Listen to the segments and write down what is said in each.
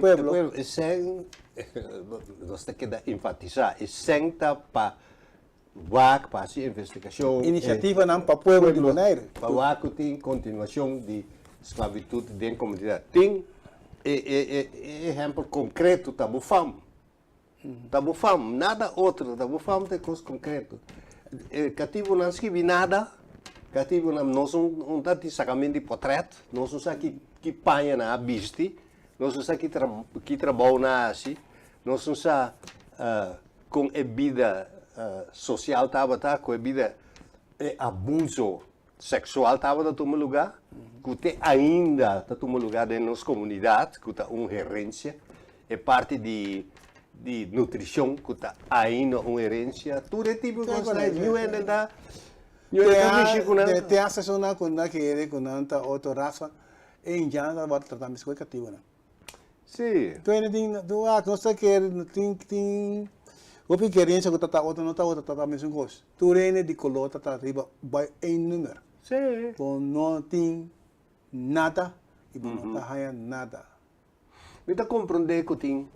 pueblo. Pueblo, e sèn, nos ta keda enfatisá, e sèn ta pa wak, pa hasi investigashon. Inisiativanan pa pueblo di Bonaire. Pa wak ku tin kontinuashon di sklabitut den komunidat. Tin e e e ehèmpel konkreto ta bo fam. Ta bo fam, nada otro, ta bo fam ta e kos konkreto. E katibunan skibi nada, katibunan nos un ta tin sakament di potrèt, nos no sa ki ki paña nan a bisti, nos no sa ki tra ki trabou nan a hasi, nos no sa kon e bida sosial tabata, kon e bida e abuso seksual tabata tuma lugá, ku te ainda ta tuma lugá den nos komunidat, ku ta un herensia, e parti di di nutrishon ku ta ainda un herensia, tur e tipo di kosnan ei niun hende ta niun hende ta mishi ku nan. Te hasta esunnan ku nan kere ku nan ta otro rasa, e indianonan ta wòrdu tratá meskos ku e katibunan. Sí. Tur hende tin, wak, nos ta kere, tin, tin hopi kerensia ku ta ta otro, no ta otro, ta ta mesun kos. Tur hende di koló ta ta riba bai ein numer. Sí. Bo no tin nada i bo no ta haña nada. Mi ta komprondé ku tin,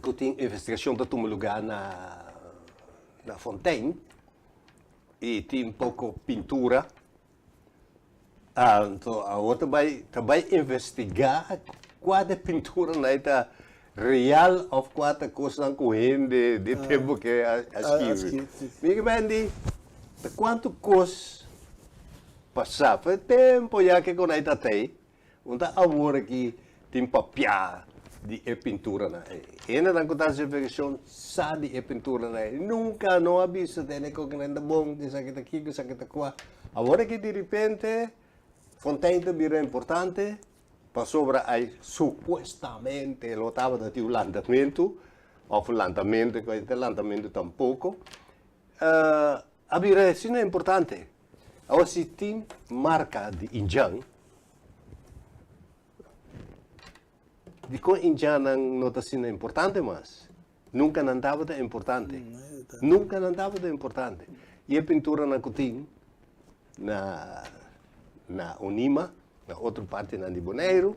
ku tin investigashon ta tuma lugá na, na Fontein i tin poko pintura. Anto awor ta bai ta bai investigá kua de pinturanan ei ta real òf kua ta kosnan ku hende di tempu ke a skibi. Mi ke men di ta kuantu kos pasá for e tempu ya ke kon ei ta tei, un ta awor aki tin papiá di e pinturanan ei. Hendenan ku ta hasi investigashon sa di e pinturanan ei. Nunka no a bisa tene ku nan ta bon, esaki ta kiko, esaki ta kua. Awor aki di ripente Fontein ta bira importante pasobra ai supuestamente lo tabata tin un lantamentu of un lantamentu ku ta lantamentu tampoko a bira asina importante. Awor si tin marka di indjan dikon indjannan no ta asina importante mas? Nunka nan tabata importante. Nunka nan tabata importante. I e pinturanan ku tin na na Onima, na otro partinan di Boneiru,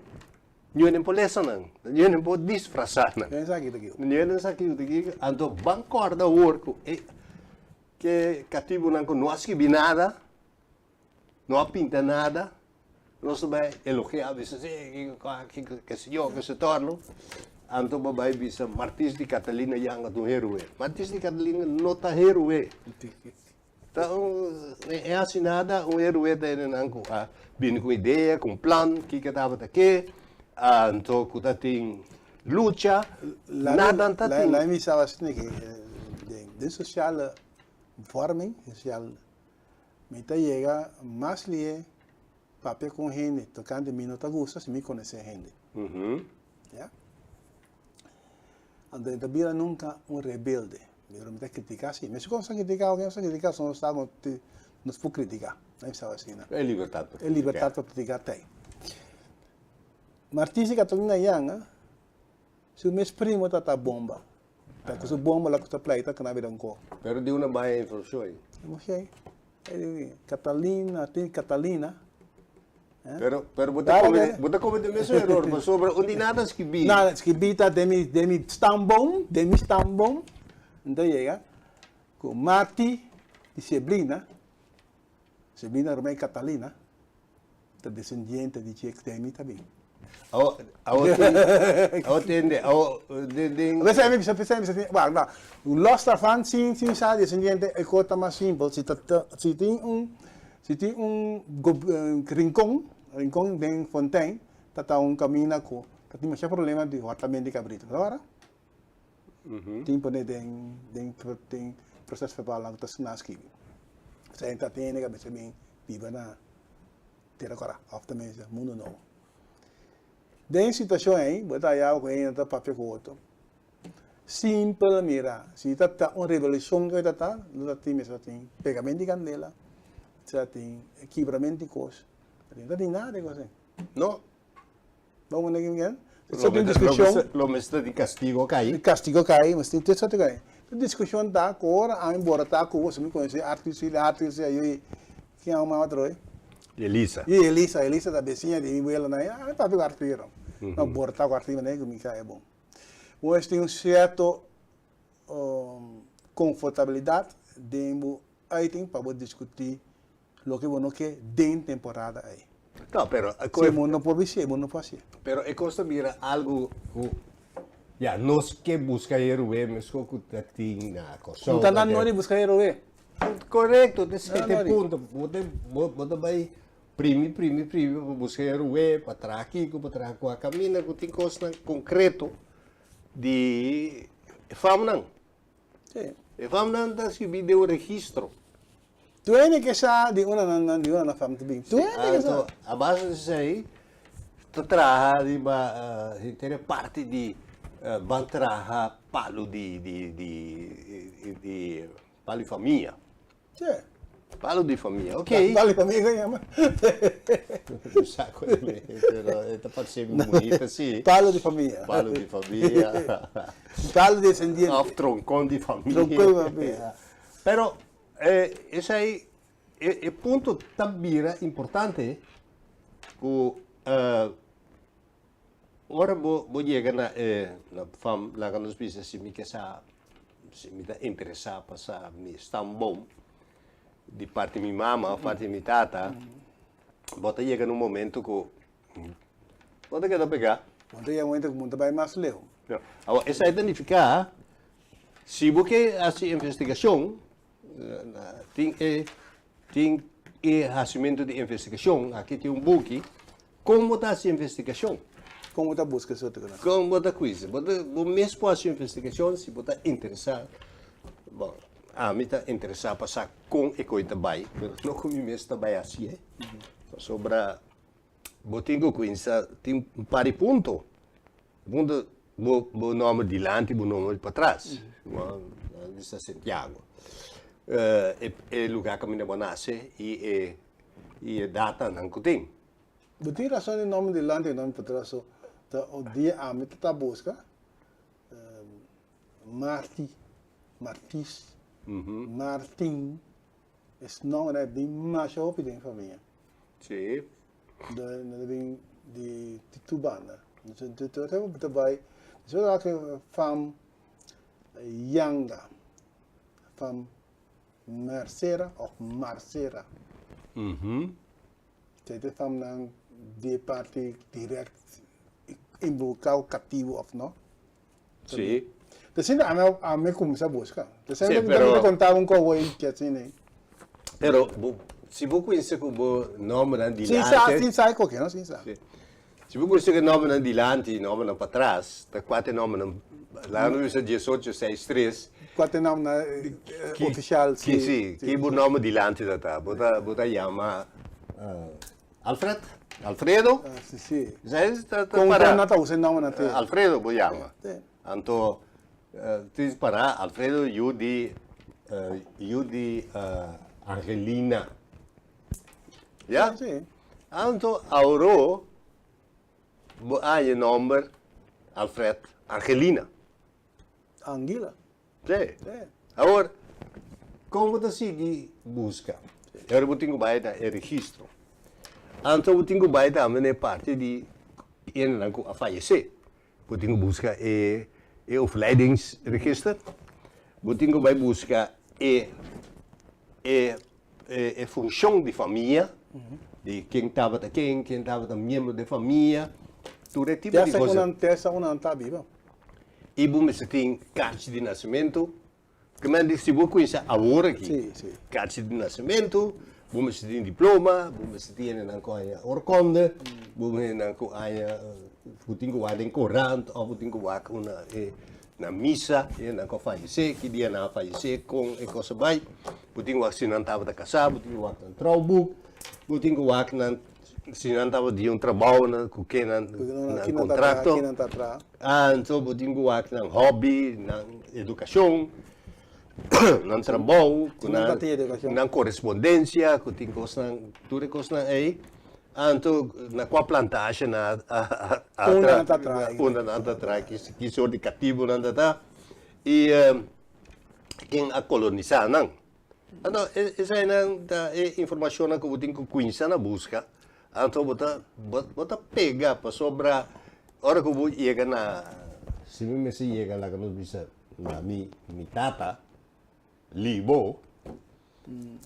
ño den por lesa nan, ño den por disfrasá nan. Ño sa kiko ta kiko. Ño den sa kiko ta kiko. Anto ban kòrda awor ku e ke katibunan ku no a skibi nada, No a pinta nada, nos ta bai elogiá, bisa si, kiko kua, kiko ke si yo, ke si torno. Anto bo bai bisa Martins di Catalina Janga ta un héroe. Martins di Catalina no ta héroe. Ta un, e hasi nada, un héroe ta hendenan ku a bini ku idea, ku un plan, kiko tabata ke, anto ku ta tin lucha, nada ta tin. Laat mi sa asina ke den sosiale vorming, sosial Mi ta yega mas lihe papia ku un hende tokante mi no ta gusta si mi konosé hende. Ya. Anto mi ta bira nunka un rebelde. Pero mi ta kritiká si. Mester ku nos ta kritiká oke nos ta kritiká so nos ta nos por kritiká. Mi sa asina. E libertat pa kritiká. E libertat pa kritiká ta ei. Martisi Catalina Yanga su mes primo ta ta bomba. Ta ku su bomba la ku ta pleita ku na bira un ko. Pero di una bai e informashon ei. Informashon ei. Catalina, tin Catalina. Pero, pero bo ta komete, bo ta komete mesun eror pasobra un di nada skibí. Nada skibí ta den mi, den mi stamboom, den mi stamboom. N ta yega ku Mati di Seblina, Seblina ruman Catalina. Ta desendiente di dje ku mi ta bin. Awo, awo tin, awo tende, awo den, den. P'esei mi bisa, p'esei mi bisa, wak, no, los daarvan sin, sin sa desendiente e kos ta mas simpel, si ta, si tin un, si tin un rincon, rincon den Fontein, ta ta un kaminda ku ta tin masha problema di hòrtament di kabritu, ta wara? Tin pone den, den, den proces verbal nan ku ta nan skibi. P'esei ta tin hende ku a bisa bin biba na Tera Kòrá òf ta mester Mundu Nobo. Den e situashon ei bo ta haya ku hende ta papia ku otro. Simpel mira, si ta ta un revolushon ku ta ta, lo ta tin mester tin pegamento di kandela, mester tin kibramento di kos, no ta tin nada di kos ei. No. Bo manda ki miguel? Lo tin diskushon. Lo mester tin kastigo kai. Kastigo kai, mester tin tur kai. E diskushon ta ku ora ami bora ta ku bo, si mi konosé Arthur si, Arthur si, ayo ken a mama otro? Elisa. I Elisa, Elisa ta besiña di mi wela nan, ami papia ku Arthur. No borta ku arriba nei ku mi kai bon. Bo mester tin un sierto konfortabilidat den bo uiting pa bo diskutí loke bo no ke den temporada ei. No, pero Si bo no por bis'é, bo no por hasié. Pero e kos ta bira algu ku ya nos ke buska heroe meskos ku ta tin na Kòrsou. No ta nan nodi buska heroe. Korekto, ta esei ta e punto. Bo ta bo ta bai primi primi primi pa buska heroe, pa traha kiko, pa traha kua kaminda ku tin kosnan konkreto di e famnan. Sí. E famnan ta skibí den un registro. Tur hende ke sa di unda nan nan di unda nan fam ta bin. Tur hende ke sa. Anto a base di esei ta traha riba henter e parti di ban traha palu di di di di palu di famia. Sí. Palu di famia, ok. Palu di famia kon yama? No sa kon yama, pero e ta parse mi bunita si. Palu di famia. Palu di famia. Palu descendiente. Of tronkon di famia. Tronkon di famia. Pero esei e punto ta bira importante ku ora bo bo yega na e na fam laga nos bisa si mi ke sa si mi ta interesá pa sa mi stamboom di parti mi mama of parti mi tata bo ta yega na un momento ku bo ta keda pegá. Bo ta yega un momento ku bo ta bai mas leu. Awor esei ta nifiká si bo ke hasi investigashon tin e tin e hasimentu di investigashon aki tin un buki Kon bo ta hasi investigashon? Kon bo ta buska e sorto kosnan? Kon bo ta kuisa? Bo ta bo mes por hasi investigashon si bo ta interesá. Bon, ami ta interesá pa sa kon e koi ta bai, pero no ku mi mes ta bai hasié. Pasobra bo tin ku kuinsa tin un par di punto. Punto bo bo nòmber dilanti, bo nòmber patras. Bo bisa Santiago. E e lugá kaminda bo a nase i e i e datanan ku tin. Bo tin rason di nòmber dilanti i nòmber patras so ta un dia ami ta ta buska Marti, Martis, Martin, es nòmbernan e bin masha hopi den famia. Sí. Nan ta bin di tur banda. Tur tempu bo ta bai, so ta wak fam Yanga, fam Mercera of Marcera. Esei ta e famnan di e parti direct involucrado cativo of no. Sí. Te sinta ami ami cuminsa busca. Te sinta mi ta contaba un cowboy que asina. Pero bo si bo cuminsa cu bo nombernan dilanti. Sin sa, sin sa e coke no, sin sa. Si bo cuminsa cu e nombernan dilanti y nombernan patras, ta cuate nombernan, laga nos bisa diesocho, seis, tres. Cuate nombernan oficial, si. Si, ki bo nomber dilanti ta ta? Bo ta bo ta yama Alfred? Alfredo? Si, si. Esei ta ta para. Con nan ta usa e nombernan te? Alfredo bo yama. Si. Anto tin para Alfredo yu di yu di Angelina. Ya? Si. Anto auro bo haña e nomber Alfred Angelina. Anguila. Sí. Awor, kon bo ta sigui buska? E ora bo tin ku bai na e registro. Anto bo tin ku bai tambe na e parti di hendenan ku a fayesé. Bo tin ku buska e e overlijdingsregister. Bo tin ku bai buska e e e funshon di famia, di ken tabata ken, ken tabata miembro di e famia, tur e tipo di cosa. Te hasta ku nan ta biba. I bo mester tin karchi di nasementu. Ke men di si bo kuminsá awor aki, karchi di nasementu, bo mester tin diploma, bo mester tin hendenan ku haña oorkonde, bo hendenan ku haña, bo tin ku wak den korant òf bo tin ku wak una e na misa, hendenan ku a fayesé, ki dia nan a fayesé, kon e kos a bai. Bo tin ku wak si nan tabata kasá, bo tin ku wak nan trouwboek, bo tin ku wak nan si nan tabata di un trabou nan ku ke nan nan kontrakto. Anto bo tin ku wak nan hobby, nan edukashon, nan trabou, ku nan nan korespondensia, ku tin kosnan, tur e kosnan ei. Anto na kua plantashe nan a a Unda nan ta traha. Unda nan ta traha, ki sort di katibu nan ta ta i ken a kolonisá nan. Anto eseinan ta e informashonnan ku bo tin ku kuminsá na buska. Anto bo ta bo ta pega pasobra. Ora ku bo yega na, si mi mester yega laga nos bisa na mi mi tata, Libo,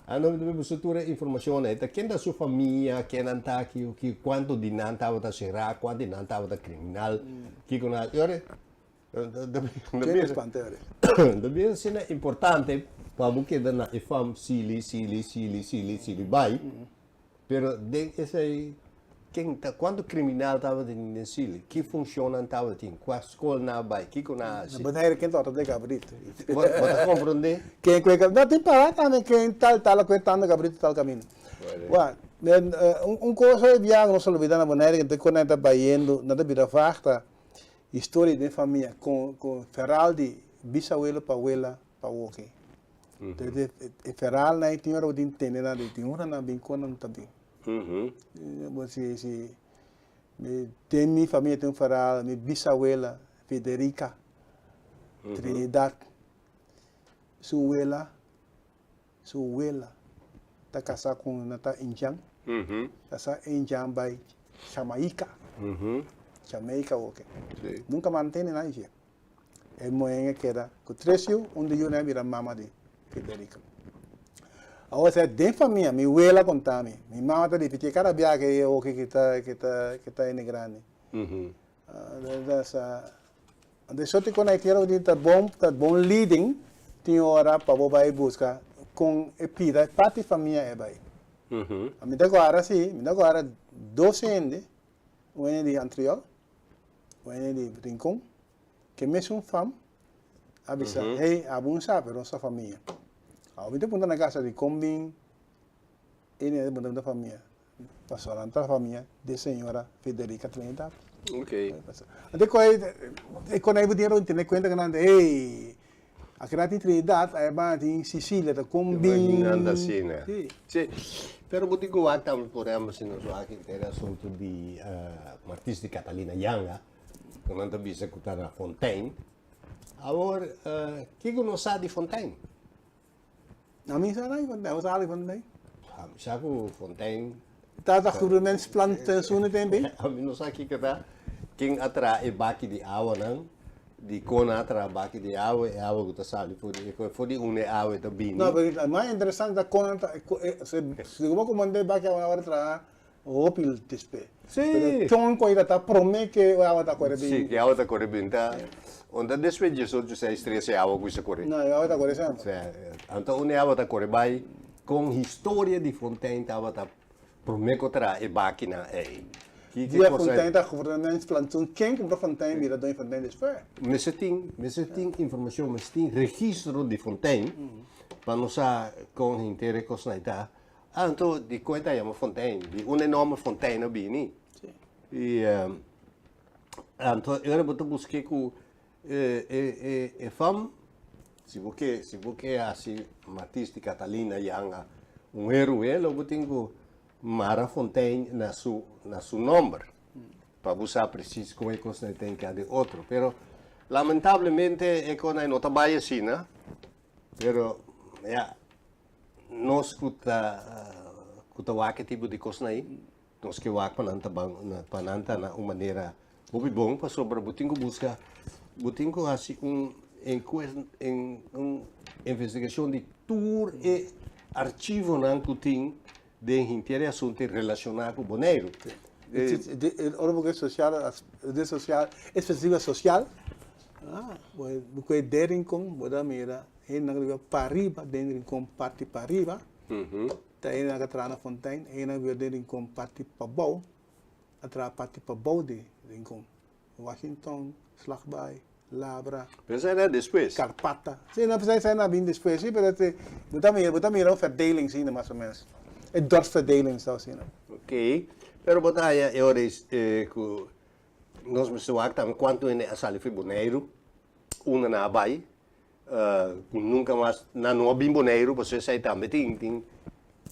anto mi ta bin buska tur e informashon ei, ta ken ta su famia, ken nan ta, ki ki kuantu di nan tabata será, kuantu di nan tabata kriminal, kiko nan hasi. Ora ta bin asina importante pa bo keda na e fam sili, sili, sili, sili, sili bai. Pero den esei, ken ta, kuantu kriminal tabatin den Sili? Ki funshon nan tabatin? Kua skol nan a bai? Kiko nan a hasi? Na Bonaire ken tabata den kabritu? Bo ta komprondé? Ken ku e kabritu? No, tin pará tambe ken tal tal a kue tantu kabritu tal kaminda. Wak, un kos hoy bia ku nos ta lubidá na Bonaire ku ta nan ta bayendo, nan ta bira vag ta historia den famia kon kon feral di bisawelo pa wela pa woki. Entonces e feral nan tin ora bo tin tende nan di tin ora nan bin kon nan ta bin. Bo si si mi den mi famia tin un feral mi bisawela Federica Trinidad su wela su wela ta kasa ku nan ta indian kasa indian bai Jamaica Jamaica oke nunka mantene nan dje. E muhé a keda ku tres yu, un di yunan a bira mama di Federico. Awor esei den famia, mi wela a konta mi, mi mama ta ripití kada biaha ku e oki ku ta ku ta ku ta hende grandi. Anto esei ku nan kier di ta bon ta bon leading tin ora pa bo bai buska kon e pida parti famia e bai. Mi ta guarda si, mi ta guarda dos hende, un hende di Antriol, un hende di Rincon, Ke mesun fam a bisa, Hey, abo un sa, pero no sa famia. Abo mi ta puntra na casa di con bin e nene ta puntra mi ta famia. Pasobra nan ta famia di señora Federica Trinidad. Anto e con bo tin ron tene cuenta cu nan ta, hey, akira tin Trinidad, aya banda tin Sicilia, ta con bin. Nan ta asina. Si. Pero bo tin cu wak tambe, por ehempel, si nos wak e asunto di Martis di Catalina Yanga. Ku nan ta bisa ku ta na Fontein. Awor, kiko nos sa di Fontein? Ami sa na di Fontein. Abo sa di Fontein? Ami sa ku Fontein. Ta ta governementsplan sune tempe? Ami no sa kiko ta. Ken a traha e baki di awanan? Dikon nan a traha baki di awa? E awa ku ta sali for di for di unda e awa ta bini? No, pero mas interesante ta kon nan ta, si bo kumanda e baki awa nan a traha Hopi despe. Sí. Pero chon cu ta ta prome cu e awa ta core bin. Sí, cu e awa ta core bin. Ta unda despues diesocho seis tres e awa cuminsa core. No, e awa ta core semper. Sí. Anto unda e awa ta core bay con historia di Fontein tabata prome cu traha e bakinan ey. Dia Fontein ta governementsplantsoen ken cumpra Fontein bira doño Fontein despues. Mester tin, mester tin informacion, mester tin registro di Fontein pa nos sa con henter e cosnan ey ta. Anto di kon e ta yama Fontein? Di unda e nomber Fontein a bini? I anto e ora bo ta busk'é ku e fam, si bo ke, si bo ke hasi Matis di Catalina yanga un héroe, lo bo tin ku mara Fontein na su, na su nomber, pa bo sa presis kon e kosnan ta hinká den otro. Pero lamentablemente e kosnan no ta bai asina, pero ya. Nos ku ta ku ta wak e tipo di kosnan ei, nos ke wak pa nan ta ban pa nan ta na un manera hopi bon pasobra bo tin ku buska bo tin ku hasi un enkues un investigashon di tur e archivonan ku tin den henter e asuntu relashoná ku Boneiru. Ora bo ke sosial de sosial e spesifica sosial bo ke den Rincon bo ta mira Hendenan ku ta biba pariba den Rincon parti pariba, ta hendenan ku a traha na Fontein, hendenan ku biba den Rincon parti pabou, a traha parti pabou di Rincon. Washington, Slagbaai, Labra. Pero esei na despues. Karpata. Si, no, esei na bin despues, si, pero te, bo ta mira, bo ta mira un verdeling asina mas o menos. E dorpsverdeling so asina. Ok, pero bo ta haya e ora ku nos mester wak tambe kuantu hende a sali for Boneiru, unda nan a bai, Ku nunka mas nan no a bin Boneiru pasobra esei tambe tin tin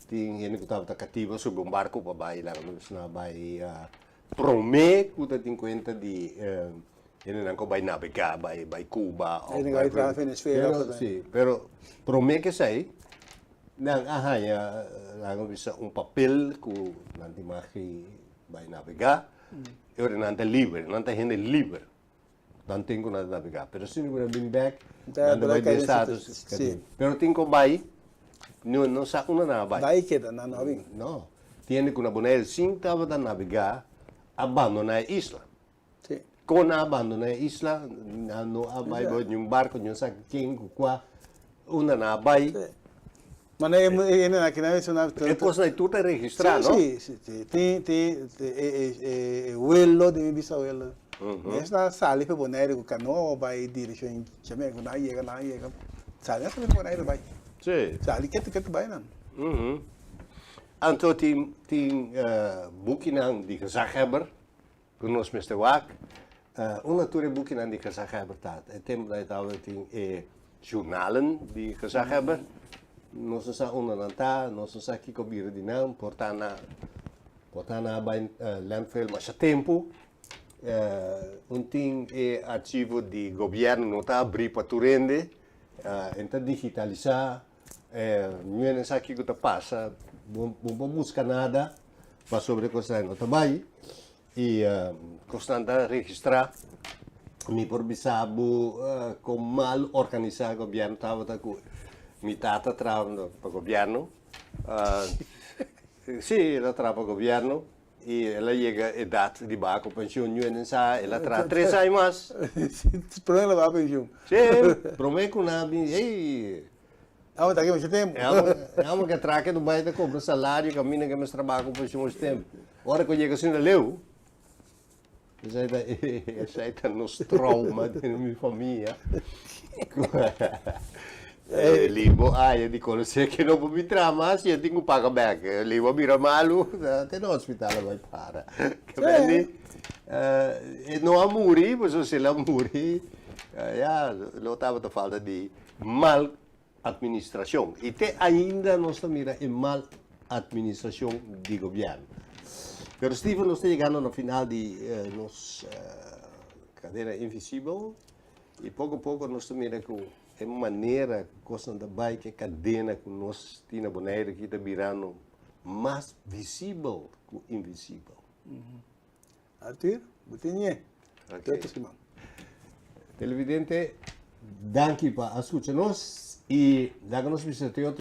tin hende ku tabata katiba subi un barko pa bai laga nos nan a bai prome ku ta tin kuenta di hendenan ku a bai nabegá bai bai Cuba òf bai Venezuela si pero prome ku esei nan a haña laga nos bisa un papel ku nan tin mag di bai nabegá. E ora nan ta liber, nan ta hende liber. Nan tin ku nan ta nabegá. Pero si nan bin bèk, nan ta bai den status katibu. Pero tin ku bai, no no sa unda nan a bai. Bai keda, nan no a bin. No. Tiende ku na Bonaire sin tabata nabegá, a bandoná e isla. Kon nan a bandoná e isla, nan no a bai bo niun barko, niun sa ken ku kua, unda nan a bai. Mane e e hende aki nan menshoná. E kosnan ei tur ta registrá, no? Sí, sí, sí. Tin, tin e e e welo di mi bisawelo. Mes nan sali pa Bonaire ku kanoa bai direkshon Jamaica. Ku nan a yega, nan a yega. Sali nan sali pa Bonaire bai. Sí. Sali ketu ketu bai nan. Anto tin tin bukinan di gezaghebber ku nos mester wak. Unda tur e bukinan di gezaghebber ta? E tempu ei tabatin e journalen di gezaghebber. Nos no sa unda nan ta, nos no sa kiko bira di nan. Por ta na por ta nan a bai landfill masha tempu. Un tin e archivo di gobièrnu no ta abrí pa tur hende. E ta digitalisá. Niun hende sa kiko ta pasa. Bo bo por buska nada pasobra e kosnan no ta bai. I kosnan ta registrá. Mi por bisa bo kon mal organisá gobièrnu tabata ku mi tata traha pa gobièrnu. Sí, el a traha pa gobièrnu i el a yega edat di baha ku penshun. Niun hende sa, el a traha tres aña mas. Promé el a baha penshun. Sí, promé ku nan a bin, ey. Amo ta aki mucho tempo. E amo ke traha ke Dubai ta cobra salario caminda ke mester trabaha cu pensioen mucho tempo. Ora cu yega asina leu, esai ta esai ta nos trauma den mi famia. E libo aya di conoce ke no por bin traha mas y e tin cu paga bek. E libo a bira malu, te na hospital a bay para. Ke bende e no a muri, pasobra si el a muri ya lo tabata falta di mal administracion y te ainda nos ta mira e mal administracion di gobierno. Pero Steven nos ta yegando na final di nos cadena invisibel y poco poco nos ta mira cu e manera cu cosnan ta bay cu e cadena cu nos tin na Bonaire aki ta birando mas visibel cu invisibel. Arthur, bo tin ñe. Te otro siman. Televidente, danki pa a scucha nos y laga nos bisa te otro.